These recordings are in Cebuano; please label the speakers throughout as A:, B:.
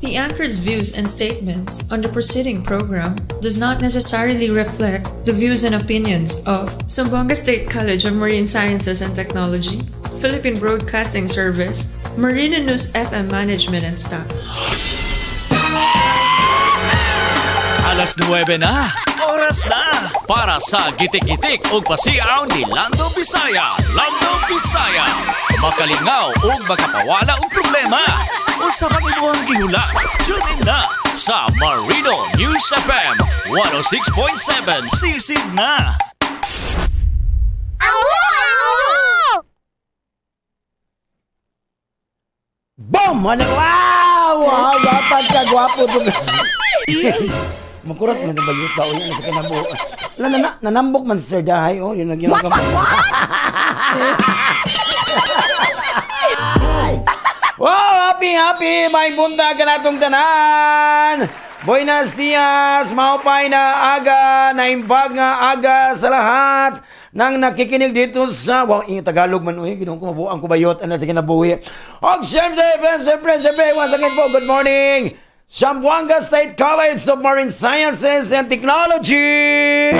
A: The anchor's views and statements on the preceding program does not necessarily reflect the views and opinions of Zamboanga State College of Marine Sciences and Technology, Philippine Broadcasting Service, Marina News FM management and staff.
B: Alas 9 na. Oras na para sa gitik-gitik ug pasiaw ni Lando Bisaya. Lando Bisaya. Makalingaw ug makapawala og problema. Unsa man imong gihula? Tune in na sa Marino News FM 106.7. Sisig na.
C: Awo!
D: Boom! Ano? Wow! Wow! Dapat ka, gwapo to. Makurat man sa bayot ba? O yan, sa kinabuo. Na, na, nanambok man si Sir Dahay. Oh, yun ang ginawa. What? What? Wow! Happy, happy! May buntag ka natong tanan! Buenos dias! Maupay na aga, naimbag nga aga sa lahat ng nakikinig dito sa... Wow, yung Tagalog man, uy, ginoong ko, mabuang ko bayot, ano sa kinabuhi. Og siyempre, siyempre, siyempre, once again po, good morning! Zamboanga State College of Marine Sciences and Technology!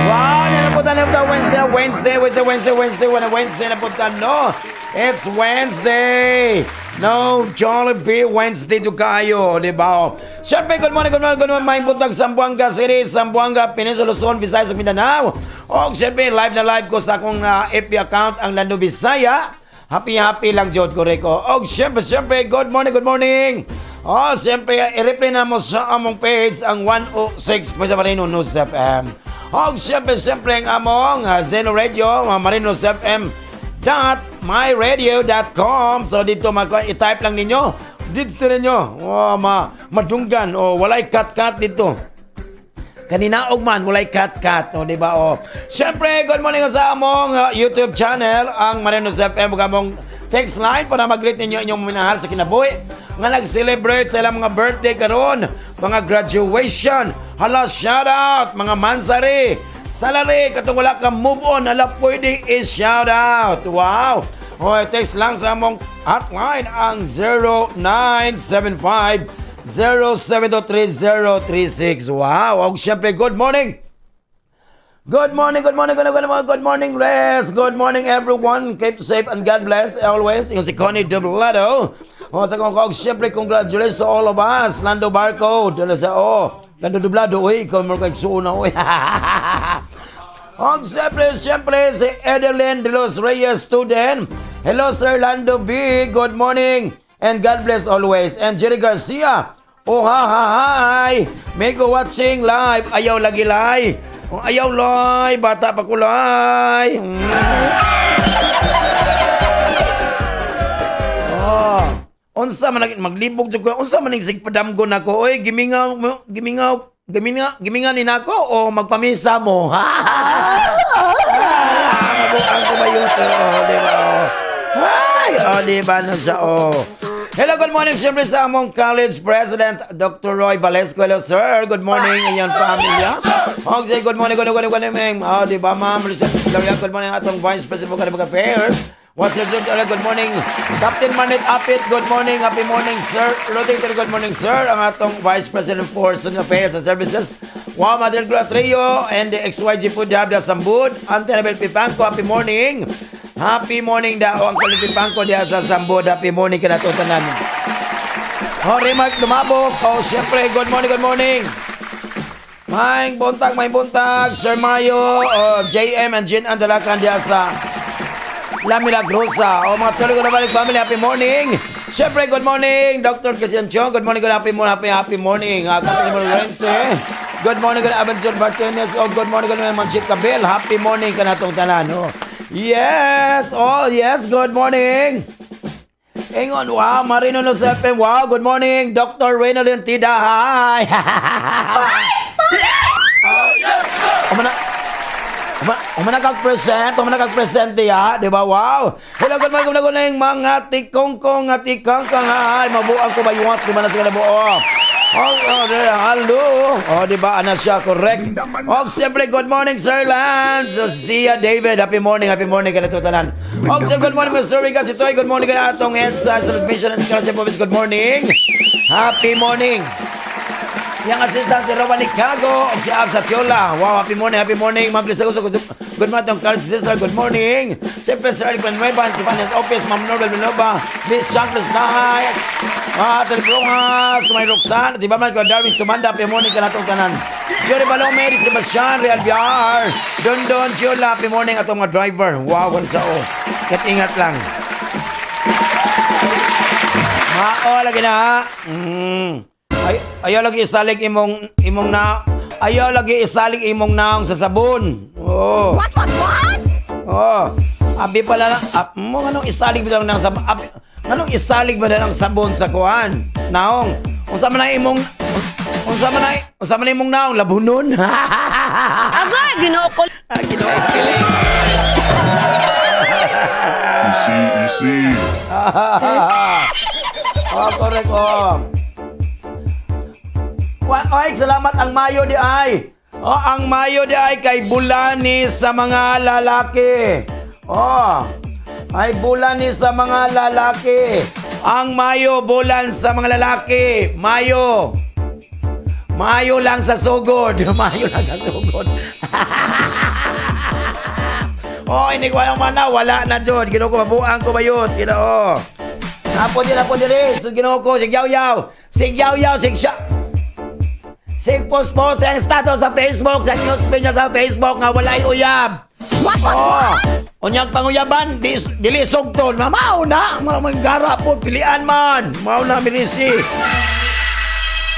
D: Wow, nanapunta na po Wednesday, Wednesday, Wednesday, Wednesday, Wednesday, Wednesday, Wednesday na punta, no? It's Wednesday! No, Jollibee Wednesday to kayo, di ba? Siyempre, good morning, good morning, good morning, may buntag Zamboanga City, Zamboanga, Peninsula, Luzon, Visayas, ug Mindanao. O, siyempre, live na live ko sa akong FB account, ang Lando Bisaya. Happy, happy lang, Jod Coreco. O, siyempre, siyempre, good morning, good morning. O, siyempre, i-replay na mo sa among page ang 106 sa Marino News FM. O, siyempre, siyempre, ang among Zeno Radio, Marino News FM myradio.com. So dito mag i-type lang ninyo. Dito ninyo. Oh, ma madunggan o oh, walay cut-cut dito. Kaninaog man walay cut-cut, o di ba? Oh. Syempre, good morning sa among YouTube channel ang Marinos FM ug among text line para mag-greet ninyo inyong minahal sa kinabuhi nga nag-celebrate sa ilang mga birthday karon, mga graduation, hala shout out, mga mansari, salary, katong wala ka move on, hala pwede i-shout out. Wow! O, text lang sa among hotline ang 0975 0723036. Wow! Og syempre, good morning! Good morning, good morning, good morning, good morning, Res. Good morning, everyone. Keep safe and God bless always. Yung si Connie Dublado. O, sa kong kog, syempre, congratulations to all of us. Lando Barco, dala sa, oh, Lando Dublado, uy, ikaw mo kay suuna, uy. Og syempre, syempre, si Edeline de los Reyes student. Hello, Sir Lando B. Good morning. And God bless always. And Jerry Garcia. Oh, ha, ha, hi. May go watching live. Ayaw lagi lay. Oh, ayaw lay. Bata pa kulay. Oh. Unsa man maglibog jud ko. Unsa man ning sigpadamgo nako. Oy, gimingaw gimingaw giminga giminga ni nako o magpamisa mo. Mabuang ko ba yun? Oh, di ba? Oh. Ay, oh, di ba na siya? Oh. Hello, good morning siyempre sa among college president, Dr. Roy Valesco. Hello, sir. Good morning, inyong pamilya. Okay, good morning, good morning, good morning. Oh, di ba, ma'am? Good morning atong Vice President for Academic Affairs. What's your job? Good morning. Captain Manit Apit, good morning. Happy morning, sir. Roding, good morning, sir. Ang atong Vice President for Student Affairs and Services. Wow, Madrid Trio and the XYG Food Hub, Sambud. Antenabel Pipangko, happy morning. Happy morning daw ang Kulin Pipangko diha sa Sambud. Happy morning ka na tanan. Oh, Remark Lumabok. Oh, syempre, good morning, good morning. Maing buntag, maing buntag. Sir Mario, oh, JM and Jean Andalakan diha sa La Milagrosa. O mga tuloy ko na balik family, happy morning. Siyempre, good morning, Dr. Christian Chong. Good morning, good happy morning, happy, happy morning. Captain Lorenzo. Good morning, good Aventure Martinez. Oh, good morning, good morning, Manchit Cabel. Happy morning ka na itong tanan. Oh. Yes, oh yes, good morning. Ingon, wow, Marino Nos FM. Wow, good morning, Dr. Reynolyn Tida. Hi. Umana, umana kag present, umana kag present diya, di ba? Wow. Hello, good morning, good morning, mga tikongkong, nga tikangkang, ay, mabuang ko ba yung di ba na sila buo? Oh, hello. Oh, di ba? Ana siya, correct. Oh, siyempre, good morning, Sir Lance. So, Sia David, happy morning ka tanan. Oh, sir, good morning, Mr. Rica Sitoy. Good morning ka atong EDSA sa Admission and Scholarship Office. Good morning. Happy morning. Yang assistant si Rowan Nicago ug si Abs Atiola. Wow, happy morning, happy morning. Ma'am Crista Gusto, good morning atong college sister. Good morning. Siyempre, Sir Eric Manueva, si Finance Office, Ma'am Norbel Villanova, Miss Jean Cruz Nahay, Ate Rojas, Kumay Roxanne, di ba man ko Darwin Tumanda, happy morning ka natong tanan. Jerry Balome, Sebastian, Real Biar, Don Don, Giola, happy morning atong mga driver. Wow, sa o. Ingat lang. Mao lagi na. Ay, ayaw lagi isalig imong na ayaw lagi isalig imong naong sa sabon. Oo.
C: What, what?
D: Oo. Abi pala na, ah, mo nganong isalig ba ng sabon? Abi, nganong isalig ba na ng sabon sa kuan? Naong. Unsa man na imong naong labunon?
E: Agay, Ginoo ko.
D: Ah, Ginoo.
F: Easy, easy.
D: Oh, correct. Oh. Ay, salamat ang Mayo di ay. Oh, ang Mayo di ay kay bulani sa mga lalaki. Oh. Ay bulani sa mga lalaki. Ang Mayo bulan sa mga lalaki. Mayo. Mayo lang sa sugod. Mayo lang sa sugod. Oh, ini ko man na wala na jud. Ginoo ko, mabuang ko bayot. Ginoo. Apo din, apo diri. So Ginoo ko, sig yaw-yaw. Sig yaw-yaw, sig siya. Sig post-post ang status sa Facebook, sa newsfeed niya sa Facebook nga walay uyab.
C: What,
D: Oh.
C: what?
D: Unyang panguyaban, di, dili sugton. Mao na, manggara po, pilian man. Mao na, minisi.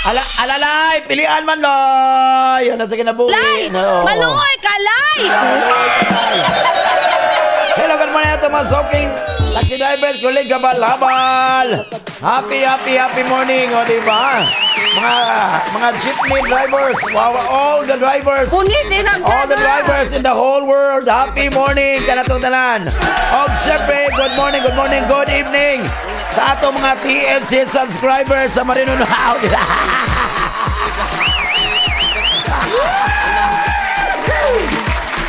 D: Ala, alalay, pilian man, loy. Ano sa kinabuhi?
E: Lay!
D: No.
E: Maluoy ka, lay!
D: Hello, good morning ato mga soaking taxi drivers, kulig habal-habal. Happy, happy, happy morning, o di ba? Mga jeepney drivers, wow, all the drivers.
E: Punit din ang
D: All the drivers in the whole world, happy morning kanatong tanan. Og syempre, good morning, good morning, good evening sa ato mga TFC subscribers sa Marino Now.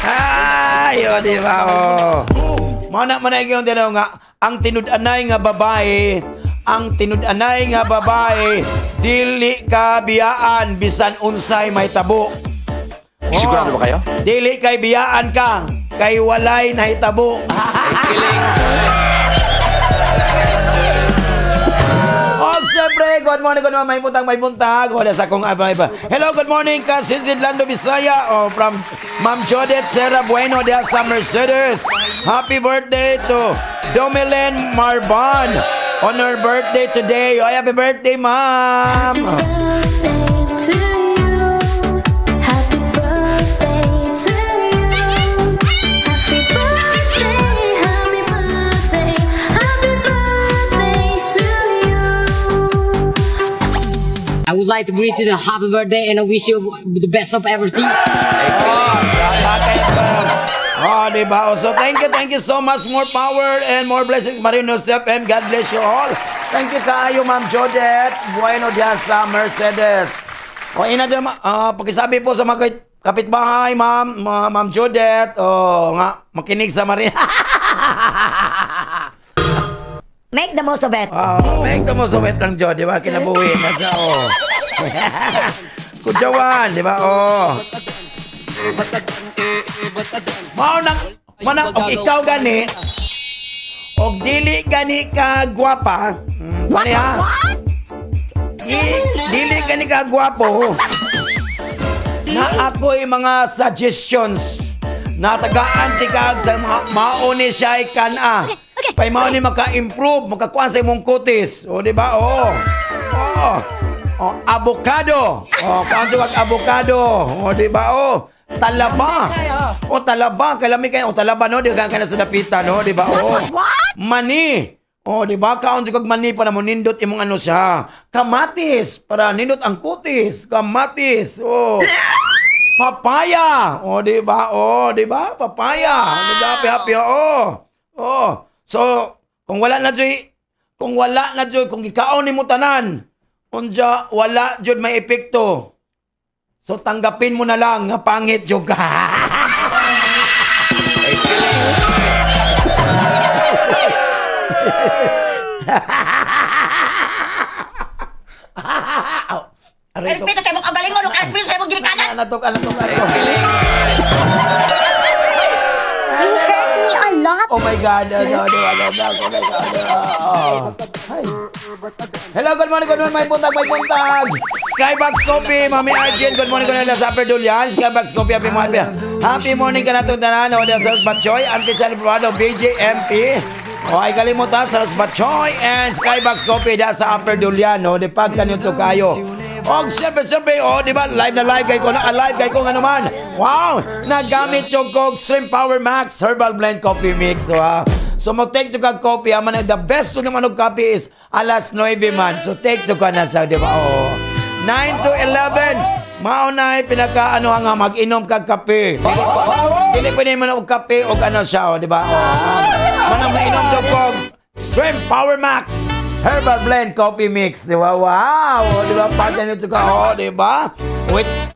D: Ay, o, di ba? Oh. Mao na man yung dinaw nga ang tinud-anay nga babae, ang tinud-anay nga babae, dili ka biyaan bisan unsay may tabo. Oh.
B: Sigurado ba kayo?
D: Dili kay biyaan ka kay walay nahitabo. Oh, siyempre, good morning, good morning, may buntag, may buntag. Wala sa akong abay ba. Hello, good morning, ka Sinsin Lando Bisaya. Oh, from Ma'am Jodette Serra Bueno de sa Mercedes. Happy birthday to Domelen Marban on her birthday today. Oh, happy birthday, ma'am.
G: Birthday to you. Happy birthday to you. Happy birthday, happy birthday, happy birthday to you.
H: I would like to greet you the happy birthday and I wish you the best of everything.
D: Oh, di ba? Oh, so thank you so much. More power and more blessings, Marino FM. God bless you all. Thank you kaayo, Ma'am Jodette. Bueno diyan sa Mercedes. O, ina dyan, pakisabi po sa mga kapitbahay, Ma'am, Ma'am Jodette. Oh, nga, makinig sa Marino.
C: Make the most of it.
D: Oh, make the most of it lang, Jo, di ba? Kinabuhi na siya, oh. Kudyawan, di ba? Oh. Mao nang manang og ikaw gani og dili gani ka gwapa.
C: What,
D: Gani, ha?
C: what?
D: Dili gani ka gwapo. Na ako'y mga suggestions na tagaan ti kag sa mga mao ni siya kana. Pay mao ni maka-improve, makakuan sa imong kutis. O di ba? Oo. Oo. Oh, avocado. Oh, kuan kag avocado. O di ba? Oh, talaba. O talaba, kalami kayo o talaba no, di ka kana sa dapita no, di ba? Oh.
C: What?
D: Mani. Oh, di ba? Kaon kag mani para mo nindot imong ano siya. Kamatis para nindot ang kutis. Kamatis. Oh. Papaya. Oh, di ba? Oh, di ba? Papaya. Di ba? Happy, happy. Oh. Oh. So, kung wala na joy, kung wala na joy, kung gikaon nimo tanan, Unja, wala jud may epekto. So tanggapin mo na lang nga pangit jud ka. Aw, aray ko.
C: Respeto sa imong kaugalingon ug respeto sa imong ginikanan.
D: Anatok, anatok, anatok.
G: You hurt me a lot.
D: Oh my God. Oh, no, no, no, no, oh my God. Oh. Hi. Hello, good morning, good morning. May buntag, may buntag. Skybox Coffee, Mami Arjun. Good morning, good morning. Sa Upper Dulian. Skybox Coffee, happy morning. Happy morning ka na itong tanan. O, sa Batchoy, Auntie Chan Prado, BJMP. O, ay kalimutan sa Batchoy and Skybox Coffee da sa Upper Dulian. O, di pag kanyo to kayo. Og siyempre, siyempre, o, di ba, live na live kay ko, na alive kay ko nga naman. Wow! Nagamit yung Coke Slim Power Max Herbal Blend Coffee Mix. So, so mo take to kag coffee, ah, man, the best to naman og coffee is alas 9 man. So take to ka na sa, di ba? Oh. 9 to 11. Mao na ay pinaka ano nga mag-inom kag kape. Dili pa man og kape og ano siya, oh, di ba? Oh. Manang mainom to kog Stream Power Max Herbal Blend Coffee Mix, di ba? Wow! Oh, di ba? Partner nito ka, oh, di ba?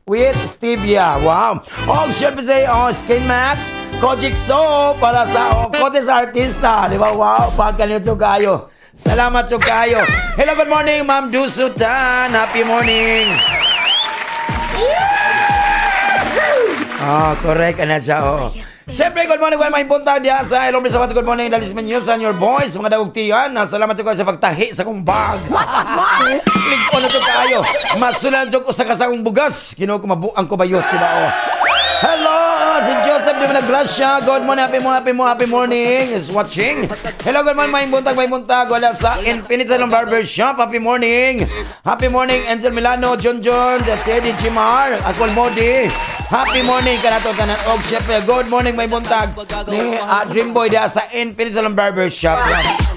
D: With stevia. Wow! Oh, syempre say, oh, Skin Max, Kojic Soap para sa oh, Cotes Artista, di ba? Wow, pagka nito kayo. Salamat sa kayo. Hello, good morning, Ma'am Dusutan. Happy morning. Ah, correct ana siya, oo. Siyempre, good morning, well, may buntag diha sa Hello, Mr. Good morning, Dalis Menyosan, your boys, mga dagugtian. Salamat sa sa pagtahi sa kong bag. What, what, what? Lig-on na to kaayo. Masulan jud ko sa kasakong bugas. Ginoo ko mabuang ko bayot, di ba, oh. Hello, si Joseph Di Gracia. Good morning, happy morning, happy morning, happy morning. Is watching. Hello, good morning, may buntag, may buntag. Wala sa Infinite Salon Barber Shop. Happy morning. Happy morning, Angel Milano, John John, Teddy Jimar, Akol Modi. Happy morning kanato tanan og syempre good morning may buntag ni Dreamboy diha sa Infinite Salon Barber Shop.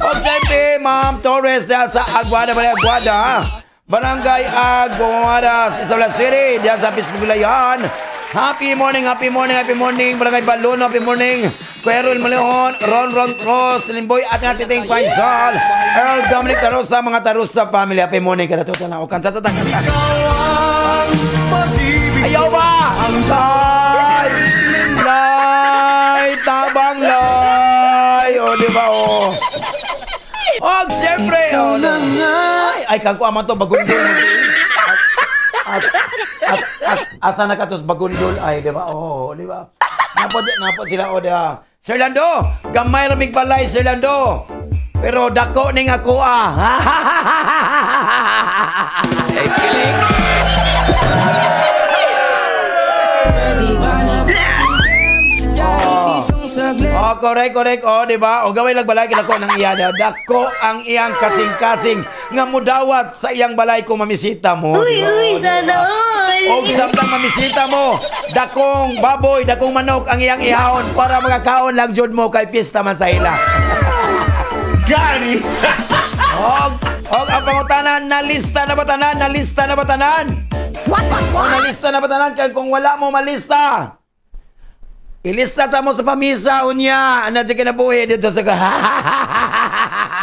D: Og syempre Ma'am Torres diha sa Aguada, Barangay Aguada. Barangay Aguada, Isabela City, diha sa Pisbulayan. Happy morning, happy morning, happy morning. Barangay Balon, happy morning. Kuya Ruel Maleon, Ron Ron Cross, Limboy at nga Titing Faisal, Earl Dominic Tarosa, mga Tarosa family. Happy morning kanato tanan. Og kanta sa kanta. Ayaw ba? Lay! Lay! Tabang lay! O, di ba, o? Og, siyempre! O, ay, ay, kangko aman to, bagundol. As, as, as, asa na ka tos bagundol? Ay, di ba? Oo, di ba? Napot, napot sila, o, di ba? Sir Lando, gamay ramig balay, Sir Lando. Pero dako ning ako, ah. Oh, correct, correct. Oh, di ba? O gaway lang balay kinako ng iya. Dako ang iyang kasing-kasing nga mudawat sa iyang balay kung mamisita mo.
G: Uy,
D: di ba?
G: uy,
D: Oh, di
G: sana
D: ba?
G: all.
D: Og samtang mamisita mo, dakong baboy, dakong manok ang iyang ihawon para makakaon lang jud mo kay pista man sa ila.
F: Gani!
D: Og og ang pangutana, nalista na ba tanan? Nalista na ba tanan?
C: What, what,
D: O
C: what?
D: nalista na ba tanan? Kay kung wala mo malista, ilista sa mo sa pamisa unya. Ano siya kinabuhi dito sa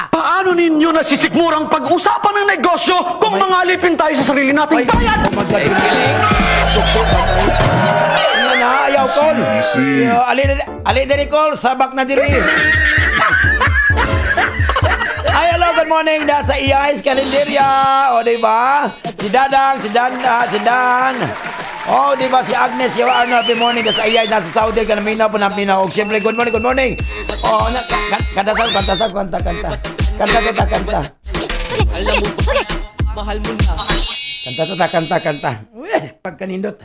I: Paano ninyo nasisigmurang pag-usapan ng negosyo kung mangalipin tayo sa sarili nating bayan?
D: Oh my God. Sukto. Ano na, ayaw, Col.
F: Easy.
D: Yo, Ali, ali diri, Col. Sabak na diri. Ay, hello, good morning. Nasa EI's Kalenderya. O, di ba? Si Dadang, si Dan, ah, si Dan. Oh, di ba si Agnes, si Arnold, happy morning. Nasa EI, nasa Saudi, kanamina po ng pina. O, siyempre, good morning, good morning. Oh, na, kanta sa, kanta sa, kanta, kanta. Kanta, kanta, kanta. Kanta, kanta, kanta, kanta. Uy, pagkanindot.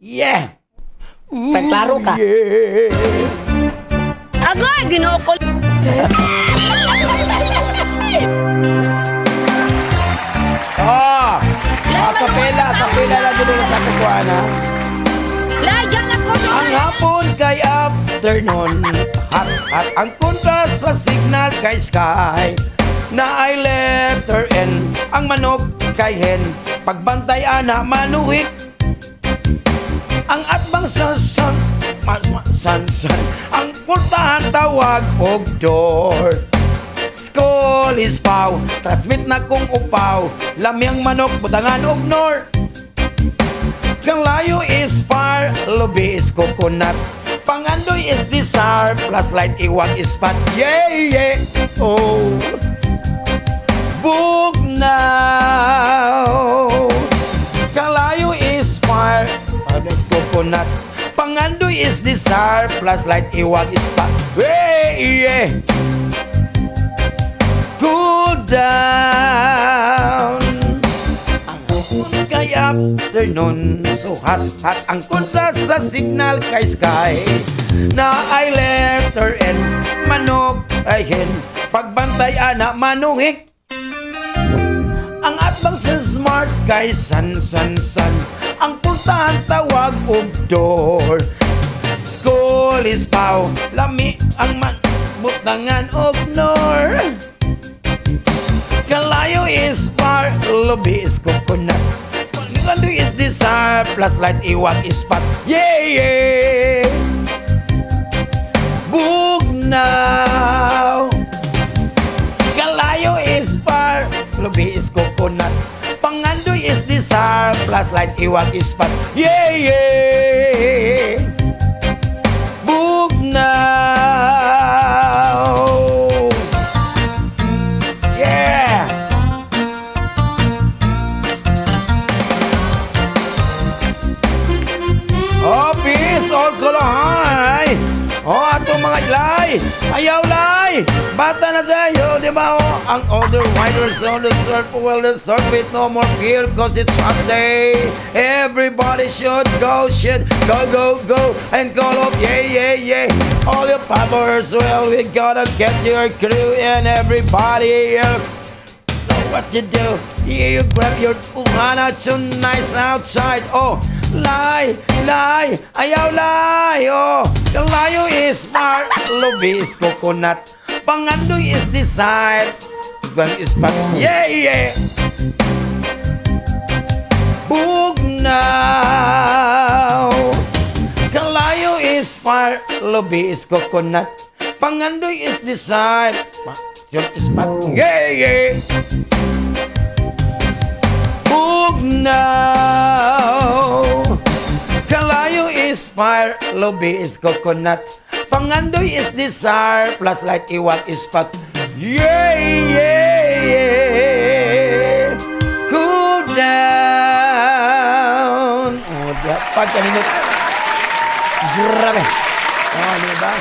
D: Yeah!
H: Pagklaro ka.
D: Yeah!
E: Agay, ginoo ko.
D: Oh! Ah, kapela, kapela lang dito sa kukuan, ha?
E: Lay, dyan ako.
D: Ang hapon kay afternoon, hot, hot ang kontra sa signal kay sky. Na ay letter N, ang manok kay hen. Pagbantay ana manuhit. Ang atbang sa sun, mas ma, san, san. Ang pultahan tawag og door. School is pow, transmit na kong upaw. Lamyang manok, butangan og nor. Kang layo is far, lubi is coconut. Pangandoy is desire, plus light iwag is spot. Yeah. Oh. Bugnaw. Kalayo is fire, is coconut. Pangandoy is desire, plus light iwag is spot. Yeah. Cool down. Ang kay afternoon, so hot hot ang contrast sa signal kay sky na ay letter N, manok ay hen, pagbantay ana manungik. Ang atbang sa smart kay sun sun sun, ang pultahan tawag og door. School is pow, lami ang man butangan og nor. Kalayo is far, lubi is coconut. Pangandoy is desire, plus light iwag is spot. Yeah! Bugnaw. Kalayo is far, lubi is coconut. Pangandoy is desire, plus light iwag is spot. Yeah! Bugnaw. Yeah! Oh, peace all kulahay. Oh, atong mga ilay. Ayaw lay. Bata na sa'yo, di ba? Oh, ang other riders on the surf will the surf with no more fear 'cause it's hot day. Everybody should go, should go, go, go and call up, yeah. All your powers, well, we gotta get your crew and everybody else. Know what you do? Yeah, you grab your uhana, so nice outside. Oh, lie, lie, ayaw lie. Oh, kalayo is far, lubi is coconut. Pangandoy is desire. Gang is pat. Yeah. Bugnaw. Kalayo is far, lubi is coconut. Pangandoy is desire. Is pat. Yeah. Bugnaw. Kalayo is fire, lubi is coconut. Pangandoy is desire, plus light iwag is pat. Yeah. Cool down. Oh, dapat kanino. Grabe. Oh, di ba?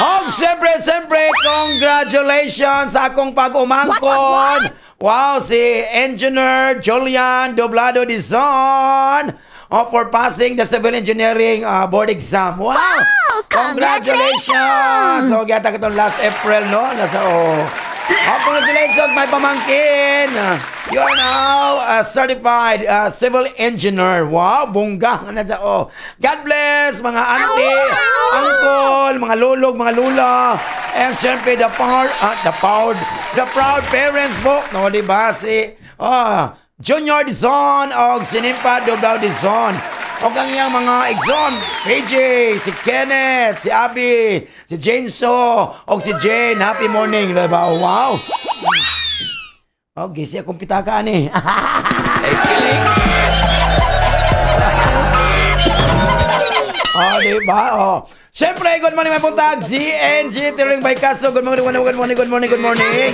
D: Oh, siyempre, siyempre, congratulations sa akong pag-umangkon. Wow, si Engineer Julian Doblado Dizon, oh, for passing the civil engineering board exam. Wow!
G: Wow!
D: Congratulations! So, gata ka last April, no? Nasa, oh. Oh, congratulations, my pamangkin! You are now a certified civil engineer. Wow, bongga. Nasa, oh. God bless, mga auntie, uncle, mga lolog, mga lula. And siyempre, the proud parents po. No, di ba? Si, oh, Junior Dizon o Sinimpa Doblao Dizon. O ang iyang mga igsoon, PJ, si Kenneth, si Abby, si Jane So, o si Jane. Happy morning. Diba? Oh, wow. Okay, siya akong pitakaan eh.
B: Kilig.
D: Oh, di ba? Oh. Siyempre, good morning, mga buntag. GNG, Tiring by Kaso. Good morning, good morning, good morning, good morning.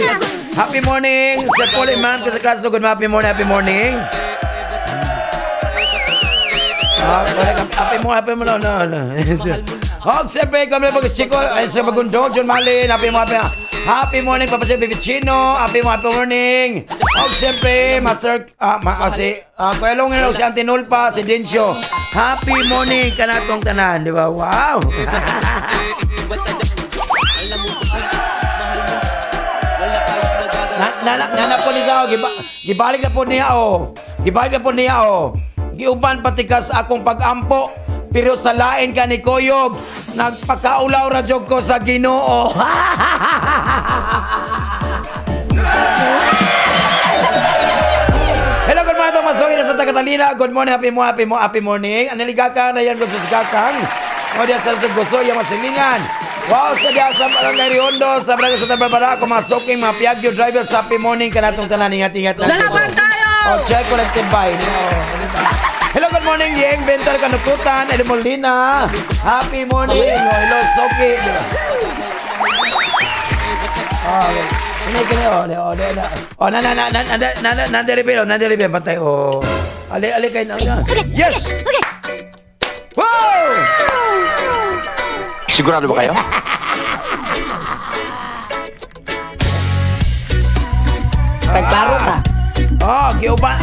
D: Happy morning. Sir Paul and Ma'am kasi Kaso. Good happy morning, happy morning. Ah, happy morning, happy morning. No, no. Oh, siyempre, kami pag Chico, ay sa Bagundo, John Malin, happy morning, happy morning, Papa si Baby Chino, happy happy morning. Oh, siyempre, Master, si, Kuya Long, si Auntie Nulpa, si Dincio. Happy morning kanatong tanan, di ba? Wow! Na, na, na, na po niya, oh, gibalik na po niya, oh. Gibalik na po niya, oh. Giuban patikas akong pag-ampo, pero sa lain ka ni Koyog, nagpakaulaw ra jud ko sa Ginoo. Hello, good morning, Masugi na Santa Catalina. Good morning, happy mo, happy mo, happy morning. Analiga ka na yan, gusto sa kakang. O diyan sa gusto, yung masilingan. Wow, sa diya sa Barangay Riondo, sa Barangay Santa Barbara, kung mga suking, mga Piaggio drivers, happy morning kanatong tanan, ingat-ingat lang.
C: Lalaban tayo!
D: Oh, check collected by. Hello, good morning, Yeng Bentar Kanukutan, Eddie Molina. Happy morning. Oh, hello, Soki. Diba? Oh, okay. Kini, kini, oh, oh, oh, oh, na, na, na, na, na, na, na, na, na, na, na, bantay, oh. Ali, ali, kayo, na, na. Yes!
G: Okay.
D: Wow!
I: Sigurado ba kayo?
H: Nagklaro ka.
D: Oh, giuban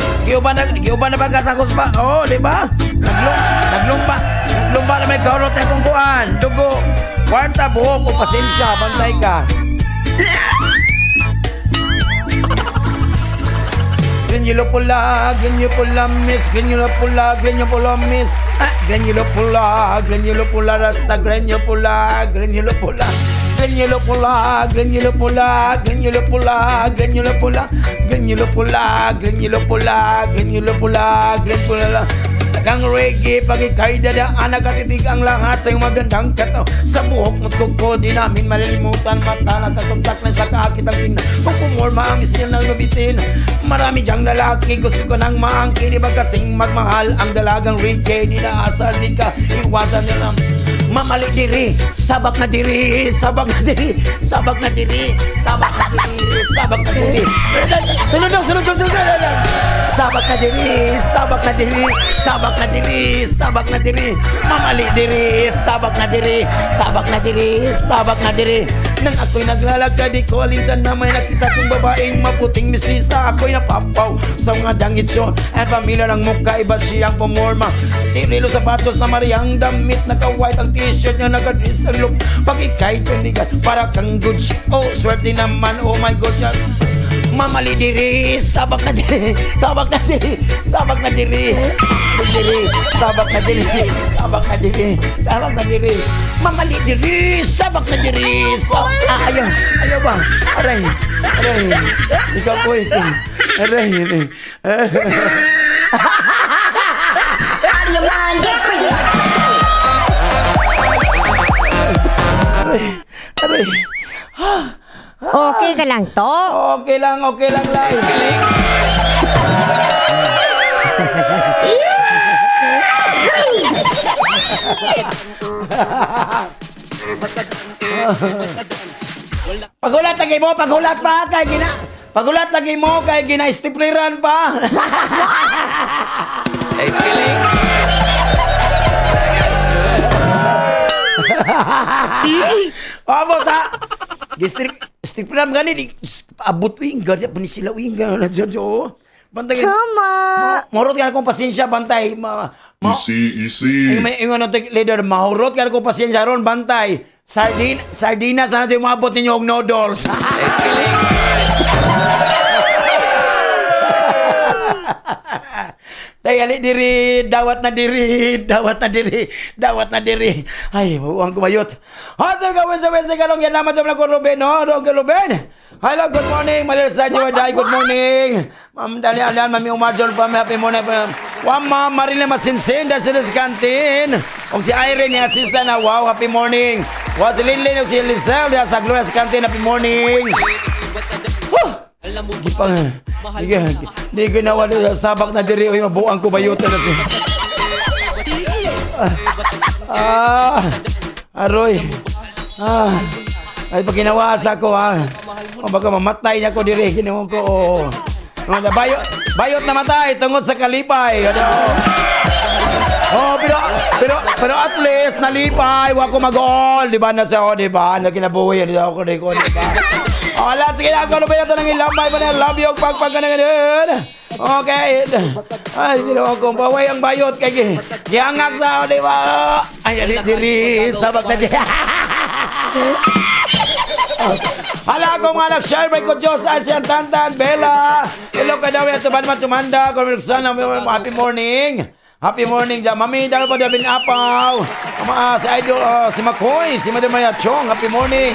D: na ba ka sa kuspa? Oh, di ba? Naglumba, naglumba na may kaurot na kung kuan. Dugo, kwarta, buhok, o pasensya, bantay ka. Grenyelo pula, grenyelo pula, miss, grenyelo pula, grenyelo pula, miss. Ah, grenyelo pula, grenyelo pula, rasta, grenyelo pula, grenyelo pula. Grenyelo pula, grenyelo pula, grenyelo pula, grenyelo pula, grenyelo pula, grenyelo pula, grenyelo pula, grenyelo pula. Ang reggae, pag ika'y dadaan, nakatitig ang lahat sa iyong magandang kataw. Sa buhok mo't kuko, di namin malilimutan. Mata na tatumtak na sa kaakit ang tingnan. Kung pumorma ang isyan ng lubitin. Marami diyang lalaki, gusto ko nang maangkin. Di ba kasing magmahal ang dalagang reggae? Di na asal, di ka iwasan nyo lang. Mamali diri, sabak na diri, sabak na diri, sabak na diri, sabak na diri, sabak na diri. Sunod daw, sunod daw, sunod daw. Sabak na diri, sabak na diri, sabak na diri, sabak na diri. Mamali diri, sabak na diri, sabak na diri, sabak na diri. Nang ako'y naglalakad, di ko alintan na may nakita kong babaeng maputing mistisa. Ako'y napapaw sa mga dangitsyon. At pamilya ng mukha, iba siyang pumorma. Tirilo sapatos na mariyang damit, naka-white ang t-shirt niya, naka-dress ang look. Pag ika'y tunigan, para kang good shit. Oh, swerte naman, oh my goodness. Mamali diri, sabak na diri, sabak na diri, sabak na diri, diri, sabak na diri, sabak na diri, sabak na diri, mamali diri, sabak na diri, ah, ayaw, ayaw ba? Aray, aray, ikaw po ito. Aray, aray.
C: Out of your mind, get crazy like
D: Aray, aray.
E: Okay ka lang to?
D: Okay lang, Lai. Pagulat lagi mo, pagulat pa kay gina. Pagulat lagi mo kay gina stipliran pa.
B: Ay, galing.
D: Abot ha. Gistrip stipliran gani di abot wing gani pa ni sila wing gani jo. Bantay.
G: Tama.
D: Morot ka na kong pasensya bantay. Ma,
J: Easy, easy.
D: Ay, may ingon na leader, mahurot ka na kong pasensya ron, bantay. Sardinas na natin umabot ninyo og noodles.
B: Ay, galing.
D: Day, ali diri, dawat na diri, dawat na diri, dawat na diri. Ay, mabuang kumayot. Haso ka, wesa, wesa, kalong yan naman sa mga ko, Ruben, no? Ruben, Ruben. Hello, good morning. Malir sa Day, good morning. Ma'am, dali, alian, mami Umar, John, pa, happy morning. Wa, ma'am, Marilyn Masinsin, dahil sila sa kantin. Og si Irene, ni assistant na, wow, happy morning. Wa, si Linlin, og si Lizelle, dahil sa Gloria sa kantin, happy morning. Whew! Di pa, di, di ginawa nila sa sabak na diri, uy, mabuang ko bayutan na siya. Ah, aroy. Ah, ay pag ginawasa ko ha. O baka mamatay niya ko diri, ginawa ko. Oo. Mga bayot, bayot na matay tungod sa kalipay. Ano? Oh, pero at least nalipay, wa ko mag-all, di ba na sa di ba? Na kinabuhi, di ako di ko, di ba? Oh, ala, sige na, ako na ito ng ilambay pa na love you, pagpag ka na ganun. Okay. Ay, ginawa ko, baway ang bayot kay giangak sa di ba? Ay, diri, diri, sabak na diri. Hala ko mga anak, share by ko Diyos, ay si Tantan, Bella. Hello ka daw, ito ba naman tumanda? Kung sana, happy morning. Happy morning dyan. Mami, dahil pa Davin Apaw. Ama, si Idol, si Makoy, si Madam Maria Chong, happy morning.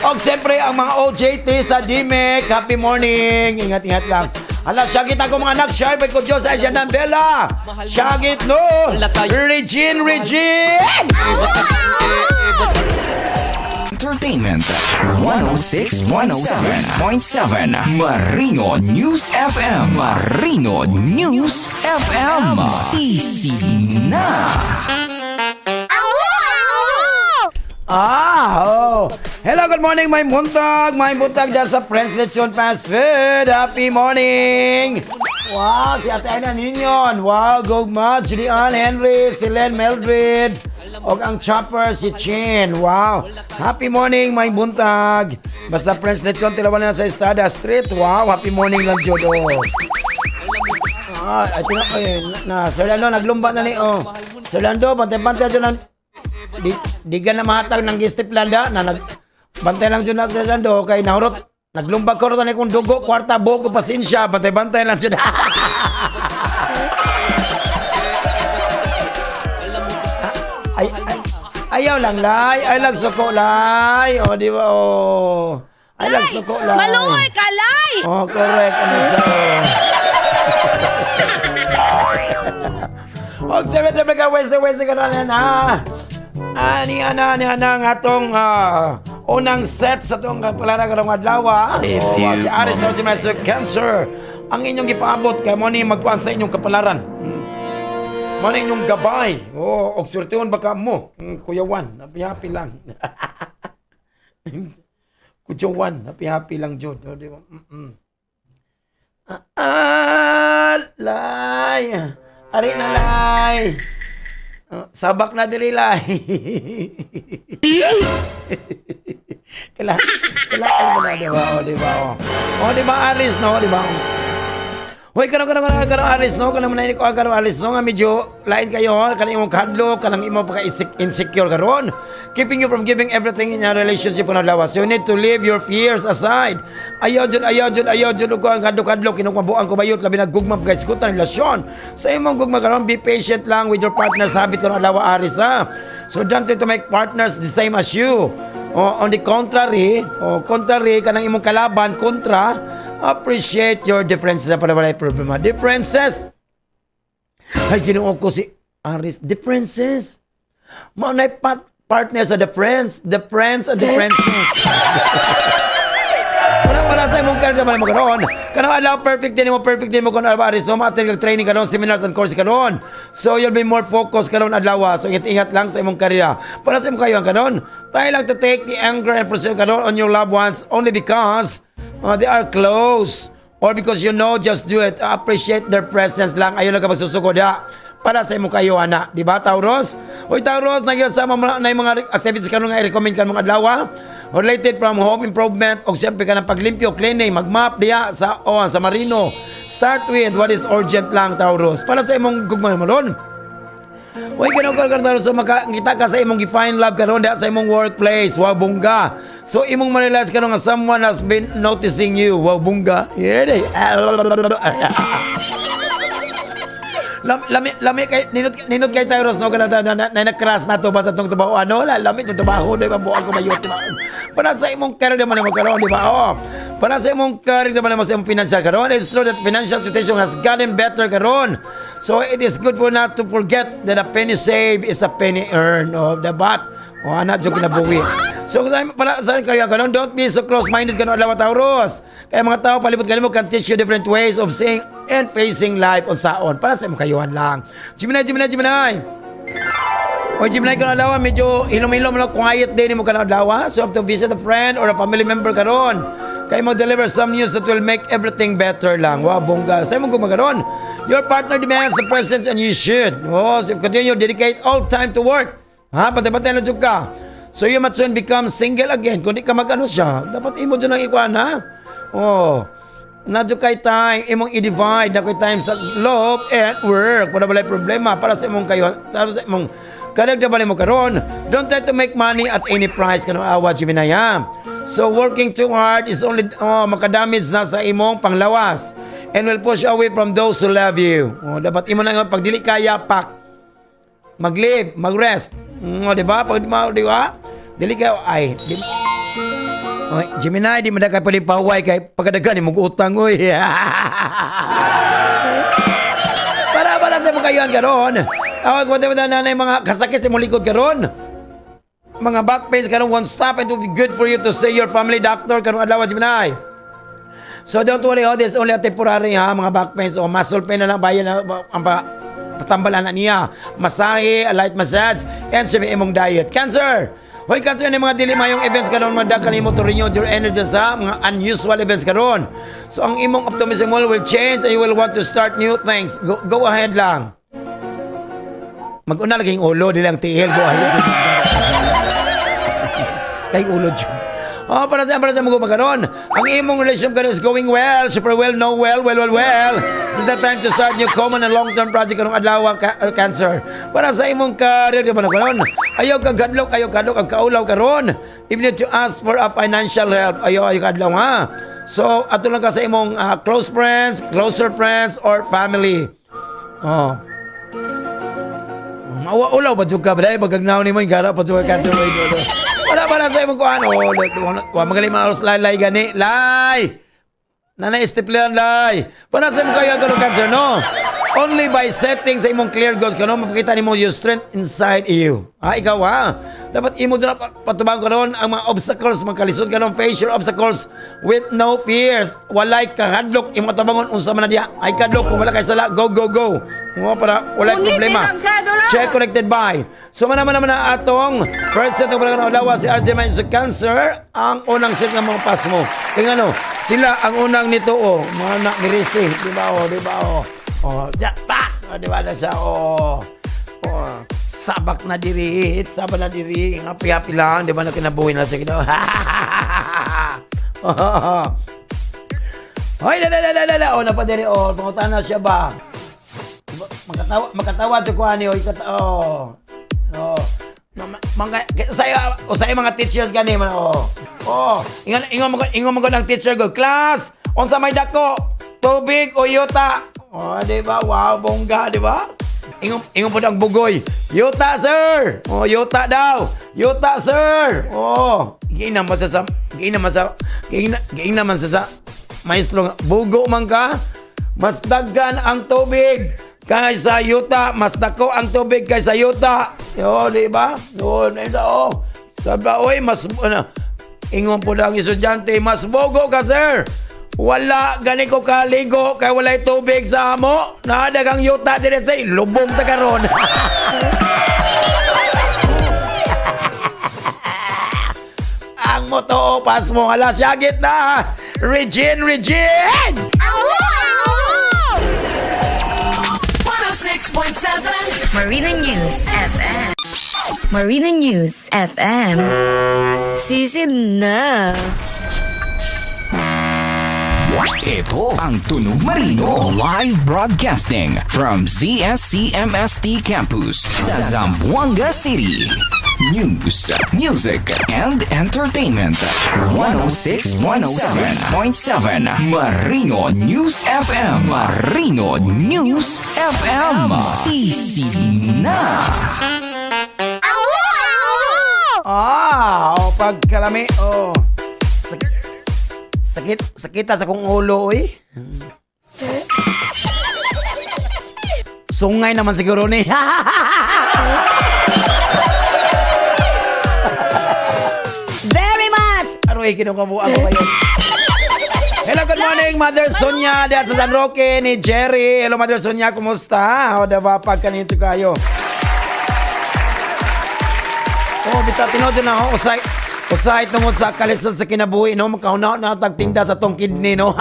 D: Og siyempre, ang mga OJT sa GMEC, happy morning. Ingat-ingat lang. Hala, syagit ako mga anak, share by ko Diyos, ay si Tantan, Bella. Syagit, no. Regine, Regine!
J: Entertainment. 106 106.7 Marino News FM. Marino News FM. Sisi na.
D: Ah, oh. Hello, good morning, may buntag. May buntag dyan sa Prince Lechon Fast Food. Happy morning! Wow, si Ate Aina Ninyon. Wow, Gugma, Julian Henry, si Len Meldred, og ang chopper, si Chin. Wow. Happy morning, may buntag. Basta Prince Lechon, tilawan na sa Estrada Street. Wow, happy morning lang, Jodo. Ah, ay, tingnan ko eh. Na, Sir Lando, naglumba na ni, oh. Sir Lando, bantay-bantay dyan ang di ka na mahatag ng gistip landa na nag bantay lang dyan na Sir Lando kay nahurot naglumbag ko rin kung dugo kwarta buhok ko pasensya, bantay-bantay lang dyan. Ay, ay, ayaw lang, lay, ay lang suko, lay, oh, di ba, oh, ay lang suko, lay.
K: Maluoy ka, lay!
D: Oh, correct, ano sa, oh. Og siyempre, siyempre ka, Wednesday, Wednesday ka na yan, ha? Ani, ana, ani, ana, ang atong unang set sa itong kapalaran karong adlaw, ah.
F: A
D: Oh,
F: few
D: si Aris
F: moments.
D: Norte sa Cancer. Ang inyong gipaabot kay mo ni magkuan sa inyong kapalaran. Mo ni inyong gabay. Oh, og surtihon baka mo. Kuya Juan, happy happy lang. Kuya Juan, happy happy lang jud. Oh, di ba? Ah, ah, lay. Ari na, lay. Oh, sabak na diri, lay. Kailangan, kailangan mo na, di ba? O, di ba? O, o di ba, Aris, no? Di ba? Hoy, kanang kanang kanang kanang Aris, no? Kanang manay ko kanang Aris, no? Nga medyo lain kayo, ha? Kanang imong kadlo, kanang imong pagka insecure karon. Keeping you from giving everything in your relationship kanang lawas. So you need to leave your fears aside. Ayaw jud, ayaw jud, ayaw jud ko ang kadlo-kadlo kinukmabuang ko bayot labi na gugma pagkaiskutan relasyon. Sa imong gugma karon, be patient lang with your partner sa habit kanang adlaw, Aris, ha. So don't try to make partners the same as you. O, on the contrary, o contrary kanang imong kalaban kontra, appreciate your differences para walay problema. Differences. Ay, Ginoo ko, si Aris, differences. Mao na partner sa the friends, the friends and the differences. Wala wala sa imong karga man mo karon. Kanang adlaw perfect din mo kun Aris, so ma-attend kag training karon, seminars and course karon. So you'll be more focused karon adlaw. So ingat-ingat lang sa imong karera. Para sa imong kayo karon, tayo lang to take the anger and frustration karon on your loved ones only because they are close or because you know, just do it. Appreciate their presence lang. Ayaw lang ka magsusukod ha para sa imong kayo ana, di ba, Taurus? Uy, Taurus, nagyan mga na mga activities karon nga i-recommend ka mga adlaw related from home improvement o siyempre ka ng paglimpyo, cleaning, magmap diya sa, oh, sa Marino. Start with what is urgent lang, Taurus. Para sa imong gugma mo ron. Uy, ganun ka karon, so makakita ka sa imong gi-find love karon diha sa imong workplace. Wow, bongga. So imong ma-realize karon nga someone has been noticing you. Wow, bongga. Yeah, day. Lami lami kay ninot ninot kay Taurus, no, kana na, na, na, na-crush na to ba sa tong trabaho, ano, lami tong trabaho, di ba, buang ko mayot, di ba? Para sa imong career naman mo karon, di ba, oh, para sa imong career naman mo sa imong financial karon, it's true that financial situation has gotten better karon, so it is good for not to forget that a penny saved is a penny earned. Oh, dapat, oh, anak jud kinabuhi. So para sa kayo karon, don't be so close-minded karon adlaw, Taurus, kaya mga tao palibot kanimo can teach you different ways of seeing and facing life unsaon para sa imong kayuhan lang. Gemini, Gemini, Gemini. O Gemini, karon adlaw, medyo hilom-hilom no, quiet day nimo karon adlaw. So you have to visit a friend or a family member karon. Kay mo deliver some news that will make everything better lang. Wow, bongga. Sa imong gumagaron. Your partner demands the presence and you should. Oh, so if continue dedicate all time to work. Ha, pantay-pantay lang jud ka. So you might soon become single again. Kung di ka mag-ano siya, dapat imo dyan ang ikuan, ha? Oh. Nadyo kay time, imong i-divide na kay time sa love and work. Wala balay problema para sa imong kayo. Sa imong kanag na mo karon. Don't try to make money at any price kanang awa, Gemini, ha. So working too hard is only, oh, makadamage na sa imong panglawas and will push you away from those who love you. Oh, dapat imo na nga pag dili kaya pak mag-leave, mag-rest. Di ba? Pag di ba? Dili kayo ay di, oy, Gemini, di man na kay pwede paway kay pagkadagan imong utang, oy. Para para sa imong kayuhan karon. Awag mo na na mga kasakit sa imong likod karon. Mga back pains karon won't stop and it will be good for you to see your family doctor karong adlaw, Gemini. So don't worry, oh, this is only a temporary ha, mga back pains o muscle pain na lang bayan na ang patambalan na niya. Masahe, a light massage, and sa imong diet. Cancer! Hoy, Cancer, ni mga dili mayong events karon, madagan nimo to renew your energy sa mga unusual events karon. So ang imong optimism will change and you will want to start new things. Go, go ahead lang. Mag-una lagi yung ulo, di lang tiil. Go ahead. Kay ulo dyan. Oh, para sa mga karon. Ang imong relationship karon is going well, super well, no well, well, well, well. This is the time to start new common and long-term project karong adlaw, Cancer. Para sa imong career di ba na karon? Ayaw ka gadlok, ayaw kadlok ang kaulaw karon. If you need to ask for a financial help, ayaw ayaw kadlaw ha. So, ato lang ka sa imong close friends, closer friends or family. Oh. Mawa ulaw ba jud ka ba dai pagagnaw nimo yung gara pa jud ka, Cancer. Wala para sa imong kuan, oh, wa magaling man aros lay lay gani lay. Nanay stapler lay. Para sa imong kaya karon, Cancer, no. Only by setting sa imong clear goals kano mapakita nimo your strength inside you. Ha, ikaw ha. Dapat imo dira patubang karon ang mga obstacles, magkalisod karon, face your obstacles with no fears. Walay kahadlok, imong tubangon unsa man na diha. Ay kadlok kung wala kay sala, go go go. Mo para walay problema. Check connected by. So man naman naman na atong first set ng barangay adlaw si RJ Man sa Cancer, ang unang set ng mga pasmo. Kaya ano, sila ang unang nito oh, mga anak ni Rizzi, di ba oh, di ba oh. Oh, ja, pa! Oh, di ba na siya oh. Oh, sabak na diri, sabak na diri, happy happy lang, di ba na kinabuhi na siya ginawa. Oh. Hoy, la la la la la la. Oh, napadiri oh, pangutan na siya ba? Makatawa makatawa to ko ani oy kata oh. Oh. Mga usay mga teachers gani man oh. Oh, ingon ingon mo ingon mo ang teacher go, "Class, unsa may dako? Tubig o yuta?" Oh, di ba? Wow, bongga, di ba? Ingon ingon po ang bugoy. "Yuta, sir." Oh, yuta daw. "Yuta, sir." Oh, giina man sa giina man sa giina giina man sa maestro nga, "Bugo man ka. Mas daghan ang tubig kaysa yuta, mas dako ang tubig kaysa yuta." Yo, di ba? Yo, na oh. Sabi, oy, mas ano, ingon po ang estudyante, "Mas bogo ka, sir. Wala gani ko kaligo kay walay tubig sa amo. Naadagang yuta dire sa lubong ta karon." Ang moto pas mo alas yagit na. Regine, Regine!
C: 106.7
K: Marina News FM. Marina News FM. Sisid na.
J: Ito ang Tunog Marino. Live broadcasting from ZSCMST Campus sa Zamboanga City. News, music, and entertainment. 106 106.7 Marino News FM. Marino News FM. Sisi na.
D: Ah, oh, pagkalami, oh. Sakit, sakit, sakita sa kong ulo, oy. Sungay naman siguro ni.
E: Very much!
D: Aroy, kinukabuan ko kayo. Hello, good morning, Mother Sonia. Diyan sa San Roque ni Jerry. Hello, Mother Sonia, kumusta? O, diba, pagkanito kayo. Oh, bitaw tinuod na ako. Usay, usay tungod sa kalisod sa kinabuhi, no? Makahuna na tagtinda sa tong kidney, no?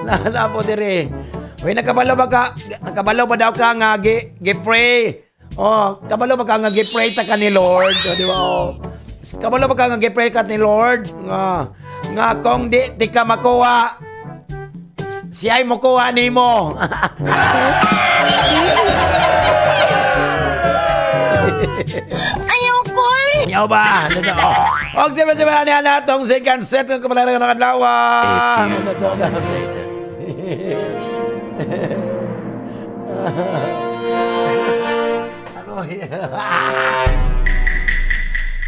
D: Nala po dire. Uy, nakabalo ba ka? Nakabalo ba daw ka nga gi, gi-pray? Oh, kabalo ba ka nga gi-pray ta ka ni Lord? O, di ba? Oh. Kabalo ba ka nga gi-pray ka ni Lord? Nga nga kung di, di ka makuha, siya'y mukuha nimo.
C: Ayoko eh!
D: Yaw ba? Ano to? Oh. Og siyempre siyempre ani ana atong second set ng kapalaran ng adlaw. Ano to? Ano?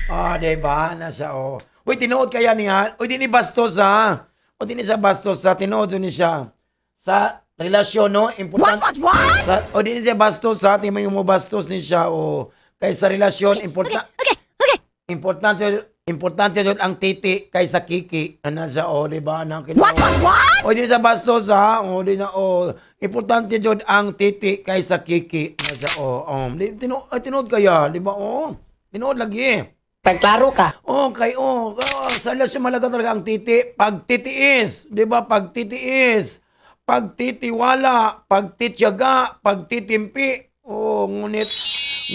D: Oh, di ba? Nasa oh. Uy, tinuod kaya niya. Uy, di ni bastos ha. O di ni siya bastos sa tinuod jud ni siya sa relasyon, no, importante.
E: What, what, what?
D: Sa, o di ni siya bastos sa ating may bastos ni siya o kay sa relasyon importante.
G: Okay.
D: Importante importante jud ang titi kaysa kiki. Ana siya, o di ba, nang
E: What?
D: O di siya bastos ha. O di na, o importante jud ang titi kaysa kiki. Ana siya, o di tinuod, tinuod kaya, di ba? O tinuod lagi.
H: Pagklaro ka.
D: Oh, kay oh, oh, sa relasyon malaga talaga ang titi, pagtitiis, 'di ba? Pagtitiis, pagtitiwala, pagtitiyaga, pagtitimpi. Oh, ngunit